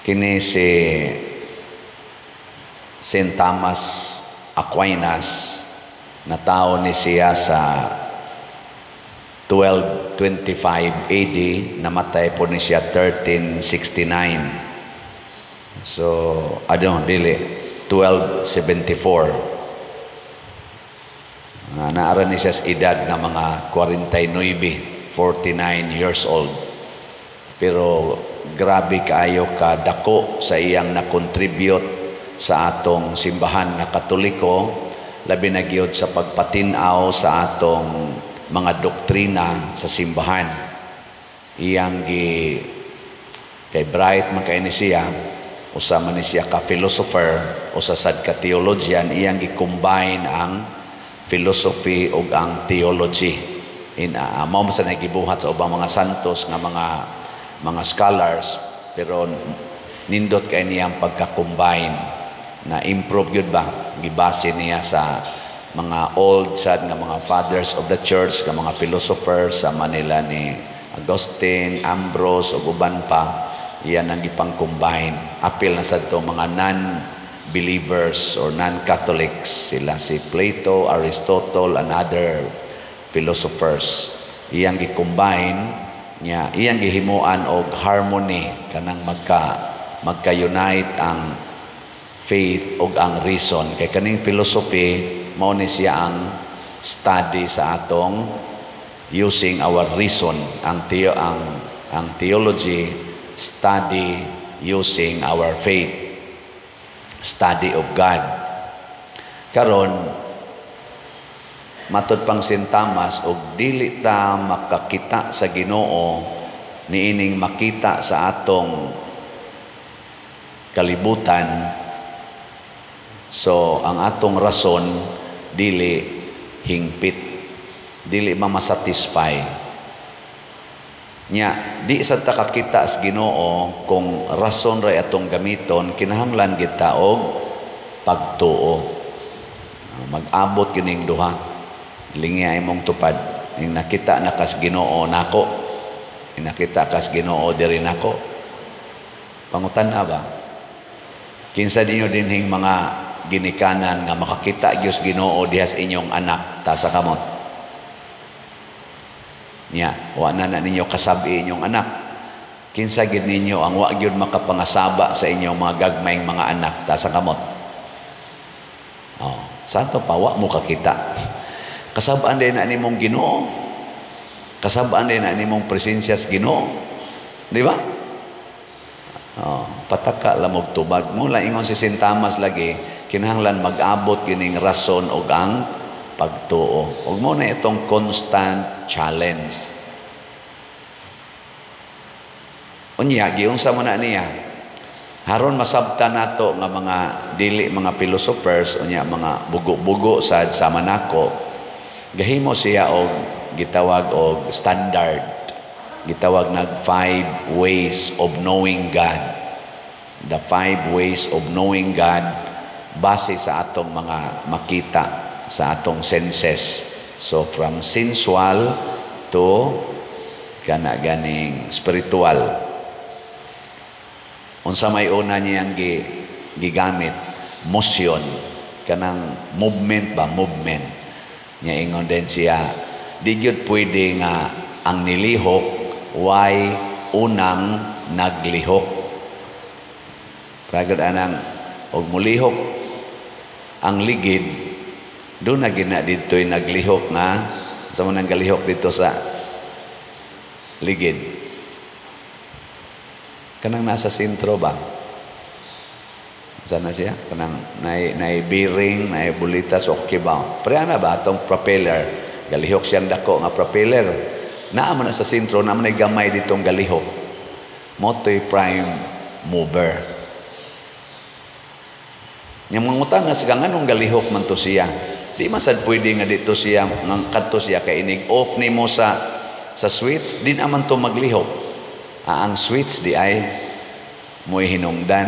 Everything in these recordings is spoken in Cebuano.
Kini si St. Thomas Aquinas, natawo ni siya sa 1225 AD, namatay po ni siya 1369. So, ano, dili, 1274. Naara ni siya sa edad nga mga 49, 49 years old. Pero grabe kaayo ka dako sa iyang na-contribute sa atong simbahan nga Katoliko, labi na gyud sa pagpatin-aw sa atong mga doktrina sa simbahan. Iyang gi kay bright man kay ni siya, usa man ni siya ka philosopher, usa sad ka theologian, iyang gi-combine ang philosophy ug ang theology. In mao man sa nagibuhat sa ubang mga santos nga mga scholars, pero nindot kay niyang pagka-combine na improve gyud ba, gibase niya sa mga old sad nga mga fathers of the church nga mga philosophers sa Manila ni Augustine, Ambrose ug uban pa, iyan ang gipang-combine. Apil na sad to mga non-believers or non-Catholics, sila si Plato, Aristotle and other philosophers. Iyang gi-combine niya, iyang gihimuan og harmony, kanang magka-unite ang faith ug ang reason, kay kaning philosophy mao ni siya ang study sa atong using our reason. Ang theology, study using our faith, study of God. Karon, matud pang St. Thomas, og dili ta makakita sa Ginoo niining makita sa atong kalibutan, so ang atong rason dili hingpit, dili ma-satisfy nya. Di sa ta kakita sa Ginoo kung rason ra atong gamiton, kinahanglan kita og pagtuo. Mag-abot kining duha. Lingi imong tupad. Ning nakita na kas Ginoo nako, ning nakita kas Ginoo diri nako. Pangutan na ba, kinsa ninyo dinhing mga ginikanan nga makakita gyud Ginoo diha sa inyong anak? Taas kamot. Nya, wa na na ninyo kasabi inyong anak. Kinsa gid ninyo ang wa gyud makapangasaba sa inyong mga gagmayng mga anak? Taas kamot. Oh, santo pa wa mo kakita. Kasabaan din na nimong Ginoo. Kasabaan din na nimong presensya sa Ginoo. Di ba? Oh, pataka lamog tubag. Mula ingon si St. Thomas lagi, kinahanglan mag-abot kining rason og ang pagtuo. Ug mo na itong constant challenge. Unya, giunsa mo na niya. Haron masabta nato nga mga dili mga philosophers, unya mga bugo-bugo sad sama nako, gahimo siya og gitawag og standard. Gitawag nag five ways of knowing God. The five ways of knowing God base sa atong mga makita sa atong senses. So from sensual to kana ganing spiritual. Unsa may una niyang gigamit? Motion, kanang movement ba, movement. Nya ingon din siya, di gyud pwede nga ang nilihok way unang naglihok. Pragod anang og mulihok ang ligid, do na gina didto'y naglihok nga sa mo nang galihok dito sa ligid. Kanang nasa sentro ba? Sana siya? Kanang nay bearing, nay bulitas o kibaw. Pero ana ba atong propeller? Galihok siyang dako nga propeller. Naa man na sa sentro, naa man gamay ditong galihok. Moto'y prime mover. Nya mangutan na siya, nganong galihok man to siya? Di man sad pwede nga dito siya, nga kadto siya kay inig off nimo sa switch, di naman to maglihok. Ah, ang switch di ay mo'y hinungdan.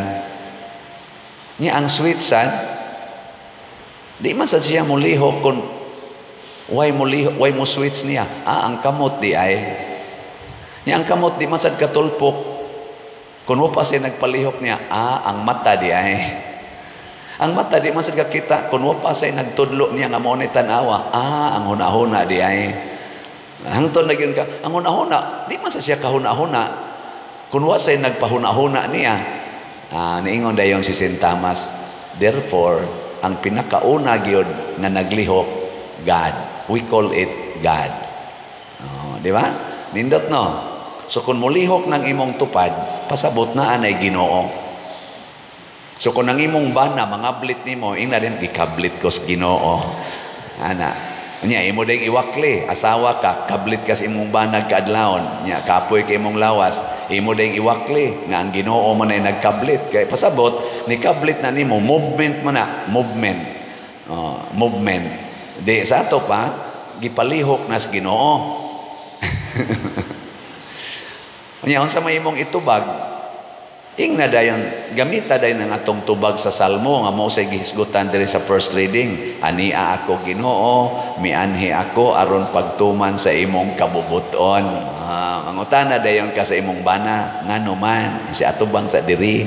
Nya ang switch sad, di man sad siya molihok kung why mo lihok, why mo switch niya. Ah, ang kamot di ay. Nya ang kamot di man sad katulpok. Kung wa pa siya nagpalihok niya, ang mata di ay. Ang mata di man sad kita, kung wa pa siya nagtudlo niya nga mao ni tan-awa, ang hunahuna di ay. Hangtod na gyud ka, ang hunahuna, di man sa siya kahuna-huna. Kung wa siya nagpahuna-huna niya, niingon dayon si Saint Thomas, therefore, ang pinakauna gyud nga naglihok, God. We call it God. Oh, di ba? Nindot, no? So kung mulihok ng imong tupad, pasabot na anay Ginoo. So kung ang imong bana mangablit nimo, ingna din gikablit ko sa Ginoo. Ana. Nya imo ding iwakli, asawa ka, kablit ka sa imong bana kaadlawon, nya kapoy kay imong lawas, imo ding iwakli nga ang Ginoo man ay nagkablit. Kay pasabot ni kablit na nimo, movement man na, movement. Oh, movement. Di sa ato pa gipalihok nas Ginoo. Unya unsa may imong itubag? Ingna dayon, gamita dayon ang atong tubag sa Salmo nga mao say gihisgutan diri sa first reading. Ania ako Ginoo, mianhi ako aron pagtuman sa imong kabubuton. Mangutana dayon ka sa imong bana, ngano man si atubang sa diri.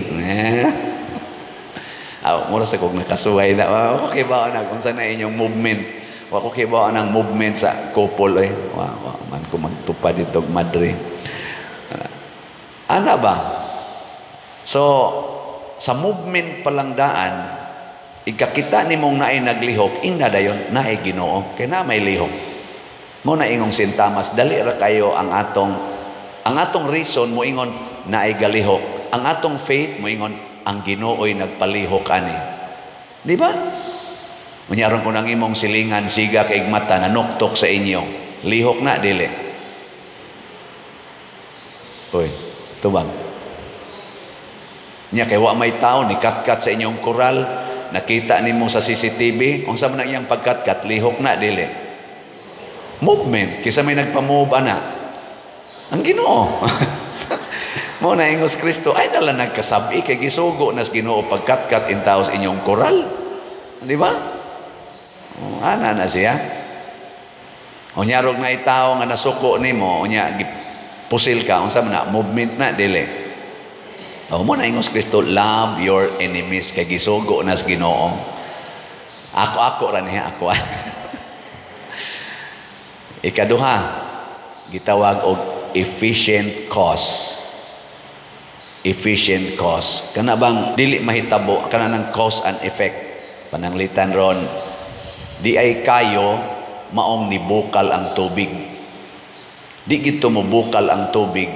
Mura sa kog nakasuway na. Okay ba na kung na inyong movement? Wa ko kibaw ang movement sa couple eh. Wa man ko magtupad ditog madre. Ana ba? So, sa movement palang daan, ikakita nimong naay naglihok, ingna dayon, naay Ginoo, kay na may lihok. Mo na ingong Saint Thomas, dali ra kayo ang atong reason mo ingon naay galihok. Ang atong faith mo ingon ang Ginoo'y nagpalihok ani. Di ba? Munyaron ko nang imong silingan siga kay mata nanuktok sa inyo. Lihok na dili. Uy, tubang. Nya kay wa may tao ni katkat sa inyong koral, nakita nimo sa CCTV, unsa man ang iyang pagkatkat, lihok na dili. Movement, kisa may nagpa-move ana. Ang Ginoo. Mo na ingos Kristo, ay nala nagkasabi kay gisugo nas Ginoo pagkatkat in tao sa inyong koral. Di ba? O, ana na siya. Unya rog na itawo nga nasuko nimo, unya pusil ka, unsa man na movement na dili. O mo na ingos Kristo, love your enemies kay gisugo nas Ginoo. Ako ako ra niya ako. Ikaduha, gitawag og efficient cause. Efficient cause. Kana bang dili mahitabo kana ng cause and effect. Pananglitan ron, di ay kayo maong nibukal ang tubig. Di gito mobukal ang tubig.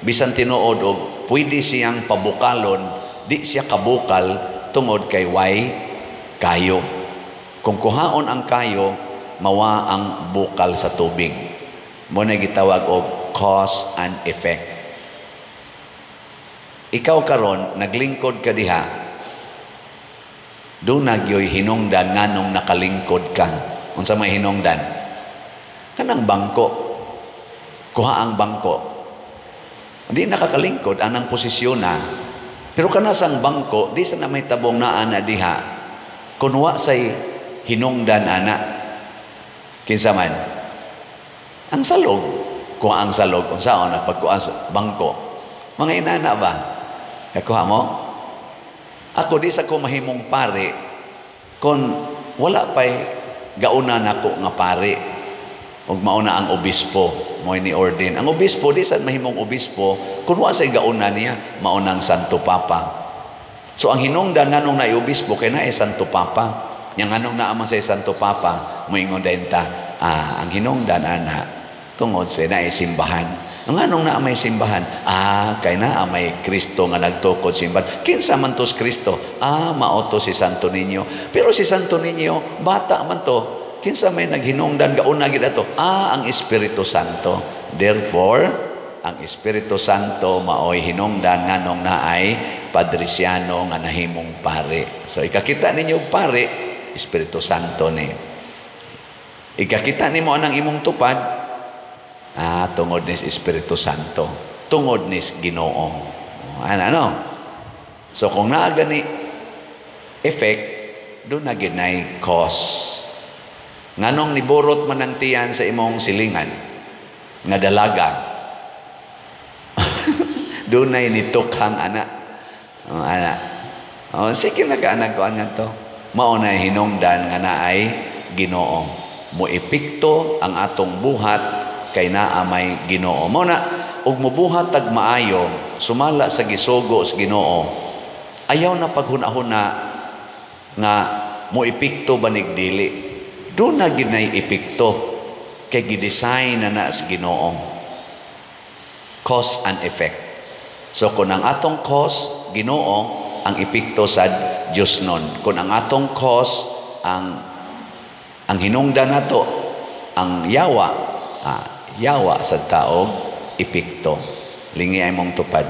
Bisan tinuod og pwede siyang pabukalon, di siya kabukal tungod kay way kayo. Kung kuhaon ang kayo, mawa ang bukal sa tubig. Mo na gitawag og cause and effect. Ikaw karon naglingkod ka diha. Doon nagyoy hinungdan nganong nakalingkod ka. Unsa may hinungdan? Kanang bangko. Kuha ang bangko. Di nakakalingkod anang posisyon na. Pero kanasang bangko, di sa na may tabong naa na diha. Kunwa say hinungdan ana. Kinsa man? Ang salog. Kuha ang salog. Unsaon na pagkuha sa bangko. Mga inana ba? Kakuha mo? Ako di sa ko mahimong pare kung wala pa'y gauna nako nga pare ug mauna ang obispo mo ni ordain. Ang obispo di sa mahimong obispo kung wa say gauna niya, mauna ang Santo Papa. So ang hinungdan nganong naay obispo kay naay Santo Papa. Nya nganong naa man say Santo Papa, moingon dayon ta, ang hinungdan ana tungod sa naay simbahan. Ang anong naa may simbahan? Kay naa may Kristo nga nagtukod simbahan. Kinsa man to si Kristo? Mao to si Santo Niño. Pero si Santo Niño, bata man to. Kinsa may naghinungdan gauna gid ato? Ang Espiritu Santo. Therefore, ang Espiritu Santo maoy hinungdan nganong naay Padriciano nga nahimong pare. So ikakita ninyo og pare, Espiritu Santo ni. Ikakita nimo anang imong tupad, tungod nis Espiritu Santo, tungod nis Ginoo. Ano, ano? So kung naa gani effect, doon na ginay cause. Nganong niburot man ang tiyan sa imong silingan nga dalaga. Dunay nitukhang ana. Oh, ana. Oh, sige na ka anak ko to. Mao na hinungdan nga naay Ginoo. Mo epekto ang atong buhat kay naa may Ginoo. Mao na og mobuhat tag maayo sumala sa gisugo sa Ginoo. Ayaw na paghuna-huna nga mo epekto banig dili. Doon na ginay epekto kay gidesign na na sa Ginoo. Cause and effect. So kung ang atong cause Ginoo, ang epekto sa Dios nun. Kung ang atong cause ang hinungdan nato ang yawa, yawa sa taog epekto. Lingi ay mong tupad.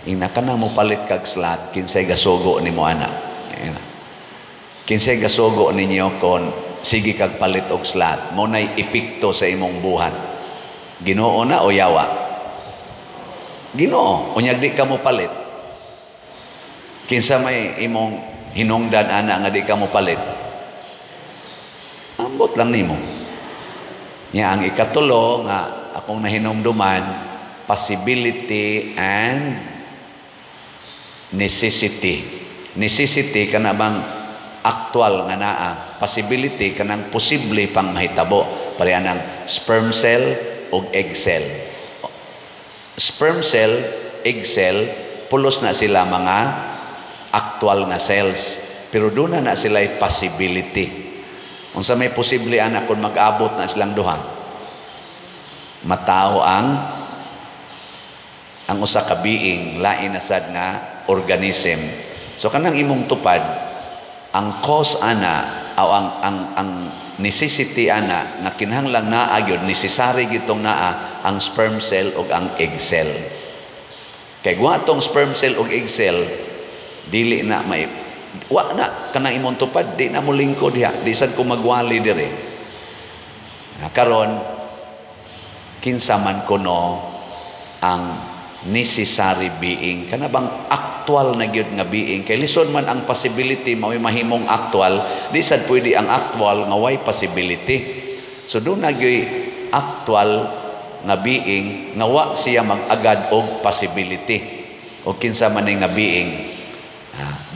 Ina ka na mo palit kag slot, kinsay gasugo nimo ana? Ina. Kinsay gasugo ninyo kon sige kag palit og slot? Mo nay epekto sa imong buhat. Ginoo na o yawa? Ginoo. Unyag di ka mo palit. Kinsa may imong hinungdan ana nga di ka mo palit? Ambot lang nimo. Nya ang ikatulo nga akong nahinumduman, possibility and necessity. Necessity kana bang actual nga naa, possibility kanang posible pang mahitabo. Pareha ng sperm cell ug egg cell. Sperm cell, egg cell, pulos na sila mga actual nga cells. Pero doon na na sila possibility. Unsa may posible ana kung mag-abot na silang duha? Matao ang usa ka being, lain na sad nga organism. So kanang imong tupad, ang cause ana o ang necessity ana nga kinahanglan naa gyud, necessary gitong naa ang sperm cell ug ang egg cell. Kay wa tong sperm cell ug egg cell, dili na may wa na kanang imong tupad, di na mo lingkod diha, di sad ko magwali dire. Na karon, kinsa man kuno ang necessary being, kana bang actual na gyud nga being? Kay lisod man ang possibility mao'y mahimong actual. Di sad pwede ang actual nga way possibility. So doon na gyud actual nga being nga wa siya mag-agad og possibility. O kinsa man ni nga being?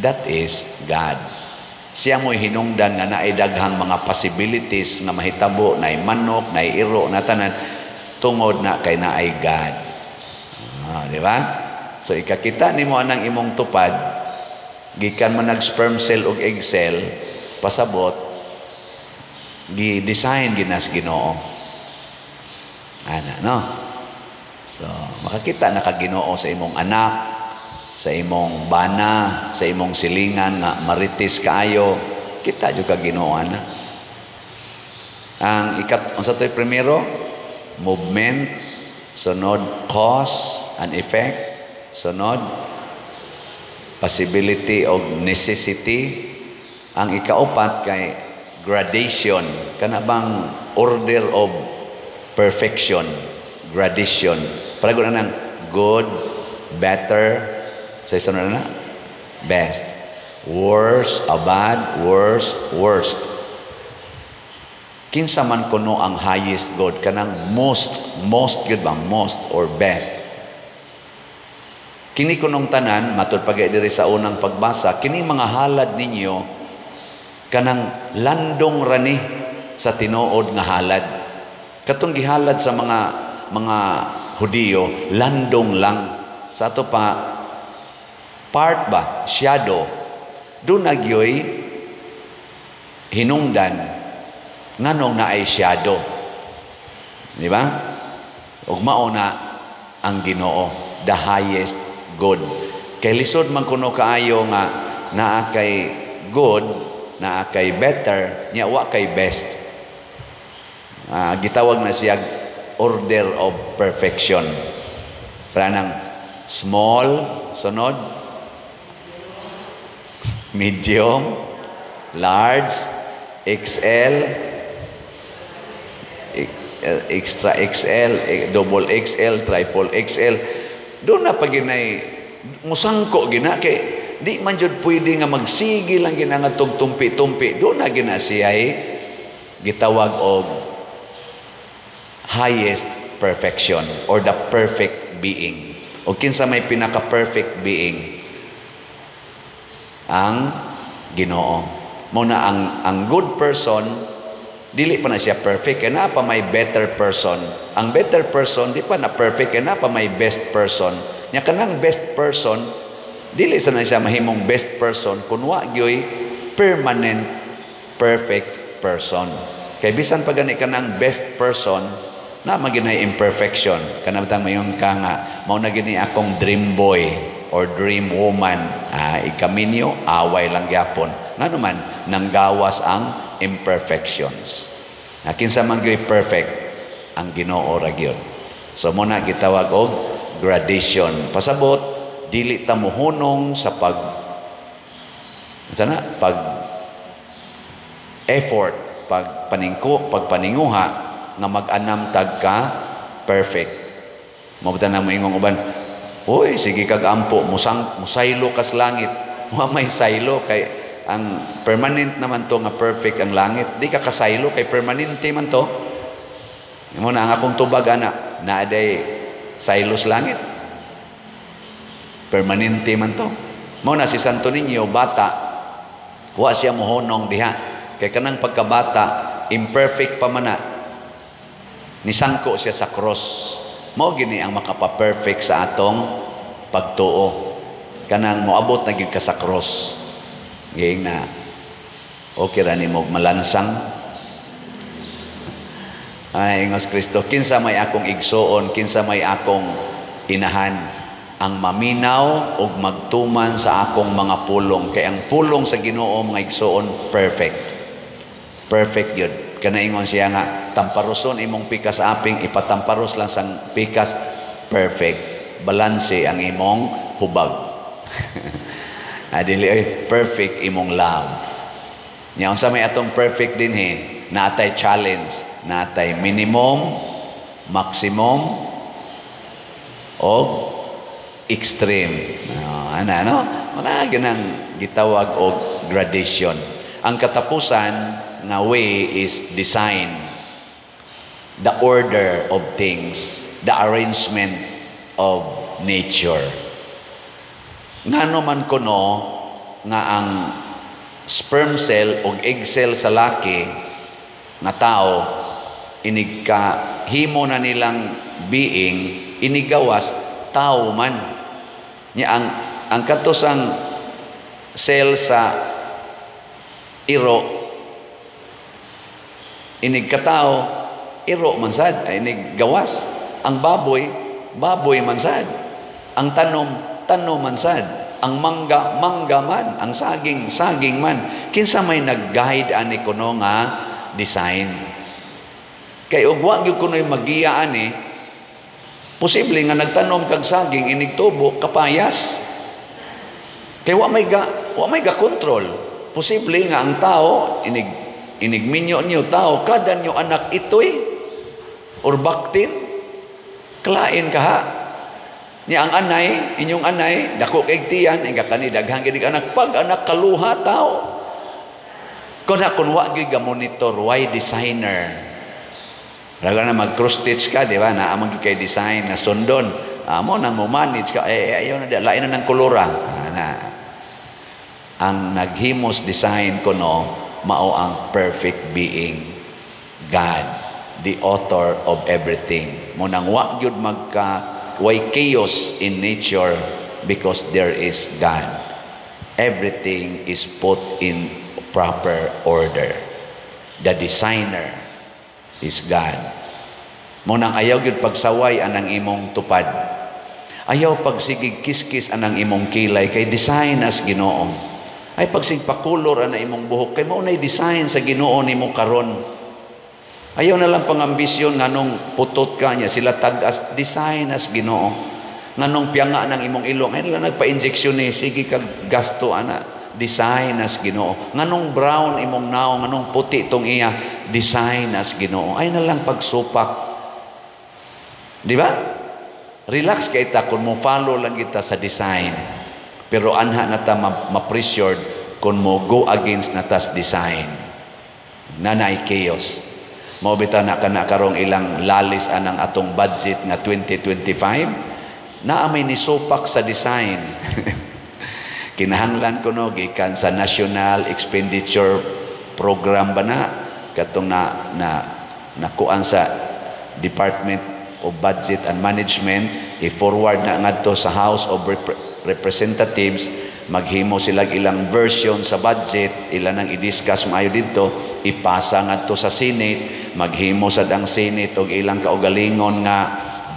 That is God. Siya mo'y hinungdan nga naay daghang mga possibilities nga mahitabo, naay manok, naay iro, na tanan, tungod na kay naay God. Di ba? So ikakita nimo anang imong tupad, gikan man nag sperm cell ug egg cell, pasabot gi-design ginas Ginoo. Ana, no? So makakita na ka Ginoo sa imong anak, sa imong bana, sa imong silingan nga marites kaayo, kita jud ka Ginoo ana. Ang ikat unsa to'y primero? Movement, sunod cause and effect, sunod possibility of necessity. Ang ikaupat kay gradation, kana bang order of perfection, gradation. Para na nang good, better, sa isa na best, worse, a bad, worse, worst. Kinsa man kuno ang highest good, kanang most, most good bang, most or best? Kini kunong tanan, matud pa diri sa unang pagbasa, kini mga halad ninyo kanang landong rani sa tinuod nga halad. Katong gihalad sa mga Hudiyo, landong lang. Sa ato pa part ba, shadow. Doon nagyoy hinungdan nganong naay shadow. Di ba? Ug mao na ang Ginoo, the highest good. Kay lisod man kuno kaayo nga naa kay good, naa kay better, nya wa kay best. Gitawag na siya order of perfection. Para nang small, sunod, medium, large, XL, extra XL, double XL, triple XL. Doon na pag ginay, musangko gina, kay di man jud pwede nga magsige lang gina nga tumpi-tumpi. Doon na gina siya gitawag og highest perfection or the perfect being. O kinsa may pinaka-perfect being? Ang Ginoo. Mao na ang good person, dili pa na siya perfect, kay naa pa may better person. Ang better person, di pa na perfect, kay naa pa may best person. Nya kanang best person, dili sa na siya mahimong best person kung wa gyoy permanent perfect person. Kay bisan pa gani kanang best person na maginay imperfection. Kana bitang mayon ka nga mao na gini akong dream boy or dream woman, ikaminyo, away lang gyapon. Ngano man nanggawas ang imperfections. Na kinsa man gyoy perfect? Ang Ginoo ra gyud. So mao na gitawag og gradation. Pasabot, dili ta mohunong sa pag sana pag effort, pag paningko, pagpaninguha nga mag-anam tag ka perfect. Mao na mo ingong uban, "Uy, sige kag ampo, musang musaylo kas langit." Wa may saylo kay ang permanent naman to nga perfect ang langit. Di ka kasaylo kay permanente man to. Mao na ang akong tubag ana, naa day saylo sa langit. Permanente man to. Mao na si Santo Niño bata, wa siya mohonong diha. Kay kanang pagkabata, imperfect pa man na. Nisangko siya sa cross. Mao gini ang makapa-perfect sa atong pagtuo. Kanang moabot na gyud ka sa cross. Giing na okay ra nimo malansang. Ay, ingos Kristo, "Kinsa may akong igsuon, kinsa may akong inahan? Ang maminaw ug magtuman sa akong mga pulong." Kay ang pulong sa Ginoo, mga igsuon, perfect. Perfect yun. Kanaingon siya nga, "Tamparuson imong pikas aping," ipatamparos lang sang pikas, perfect. Balanse ang imong hubag. Adili ay perfect imong love. Nya unsa may atong perfect dinhi? Natay challenge, natay minimum, maximum, o extreme. Ana no? Wala ginang gitawag og gradation. Ang katapusan nga way is design. The order of things, the arrangement of nature. Ngano man kuno nga ang sperm cell o egg cell sa laki nga tao, inig ka himo na nilang being, inigawas tao man nya, ang katusang cell sa iro, inig katao, iro man sad, ay inig gawas ang baboy, baboy man sad, ang tanom, tanom man sad, ang mangga, mangga man, ang saging, saging man? Kinsa may nag-guide ani kuno nga design? Kay og wa gyud kuno'y magiya ani, posible nga nagtanom kag saging, inig tubo kapayas, kay wa may ga control. Posible nga ang tao, inig minyo niyo tao, kada niyo anak itoy or baktin, kalain ka ha. Niya ang anay, inyong anay, dako kay tiyan, inga kani daghan gid anak, pag anak kaluha tao. Kun wa gyud ga monitor, why designer? Raga na mag cross stitch ka, di ba? Naa man kay design na sundon. Amo nang mo manage ka, eh ayaw na di, lain na ng kolora. Na. Ang naghimos design kuno mao ang perfect being, God, the author of everything. Mao nang wa gyud magka way chaos in nature because there is God. Everything is put in proper order. The designer is God. Mao nang ayaw gyud pagsaway anang imong tupad. Ayaw pagsigig kiskis anang imong kilay kay design as Ginoo. Ay pagsig pakulor ana imong buhok kay mao nay design sa Ginoo nimo karon. Ayaw na lang pangambisyon nganong putot ka niya sila tag-as, design as Ginoo. Nganong piyanga ng imong ilong, ay lang nagpa-injection ni, sige kag gasto ana, design as Ginoo. Nganong brown imong naong, nganong puti tong iya, design as Ginoo. Ay na lang pagsupak. Di ba? Relax kay ta kung mo follow lang kita sa design. Pero anha na ta ma-pressured kung mo go against na tas design. Nanay chaos. Mao bitaw na kana karong ilang lalis anang atong budget nga 2025. Naa may nisupak sa design. Kinahanglan kuno gikan sa National Expenditure Program ba na katong na na nakuan sa Department of Budget and Management, i-forward na ngadto sa House of Representatives, maghimo sila ilang version sa budget, ila nang i-discuss maayo didto, ipasa ngadto sa Senate, maghimo sad ang Senate og ilang kaugalingon nga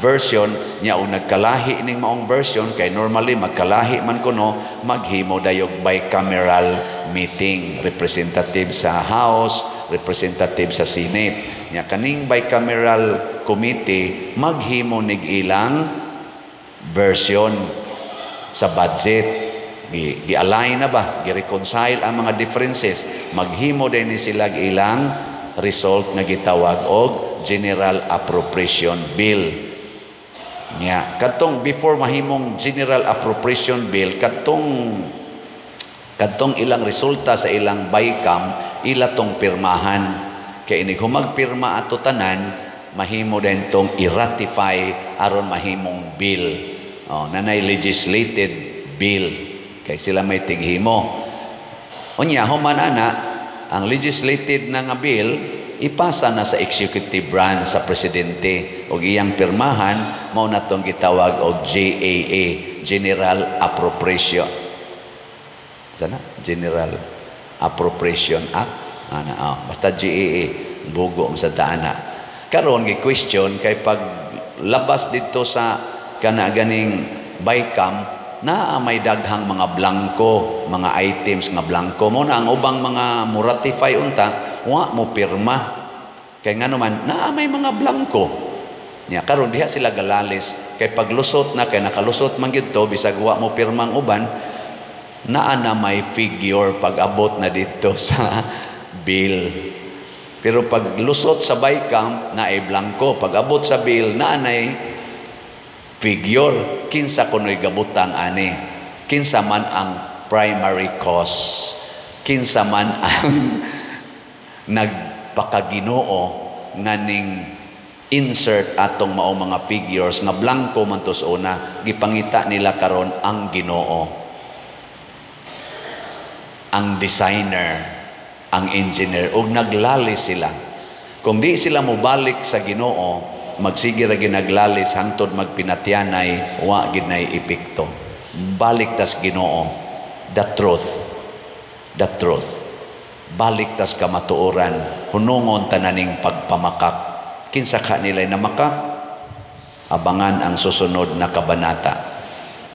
version nya, og nagkalahi ning maong version, kay normally magkalahi man kuno, maghimo dayog bicameral meeting, representative sa House, representative sa Senate nya. Kaning bicameral committee maghimo nig ilang version sa budget, gi gi-align na ba, gi-reconcile ang mga differences, maghimo din ni sila ilang result nga gitawag og General Appropriation Bill. Nya kadtong before mahimong General Appropriation Bill, kadtong kadtong ilang resulta sa ilang bicam, ila tong pirmahan, kay inig humagpirma ato tanan, mahimo din tong i-ratify aron mahimong bill. Oh, nanay legislated bill kay sila may tighimo. Unya human ana ang legislated na nga bill, ipasa na sa executive branch, sa presidente, og iyang pirmahan. Mao na tong gitawag og GAA, General Appropriation sana, General Appropriation Act ana. Oh, basta GAA, bugo sa taana. Karon gi question kay pag labas didto sa kana ganing bicam, naa may daghang mga blanko, mga items nga blanko. Mo na ang ubang mga mo ratify unta wa mo pirma kay ngano man naa may mga blanko nya. Karon diha sila galalis kay paglusot na, kay nakalusot man gyud to bisag wa mo pirma ang uban, naa na may figure pag abot na dito sa bill. Pero pag lusot sa bicam, naay blanko. Pag abot sa bill, naa nay figure. Kinsa kuno'y gabutang ani? Kinsa man ang primary cause? Kinsa man ang nagpakaginoo nga ning insert atong mao mga figures nga blanko man to sa una? Gipangita nila karon ang Ginoo, ang designer, ang engineer, ug naglalis sila. Kung di sila mobalik sa Ginoo, magsige ra ginaglalis hangtod magpinatyanay, wa gid nay epekto. Balik tas Ginoo, the truth, the truth. Balik tas kamatuoran, hunungon tananing pagpamakak. Kinsa ka nila namakak? Abangan ang susunod na kabanata.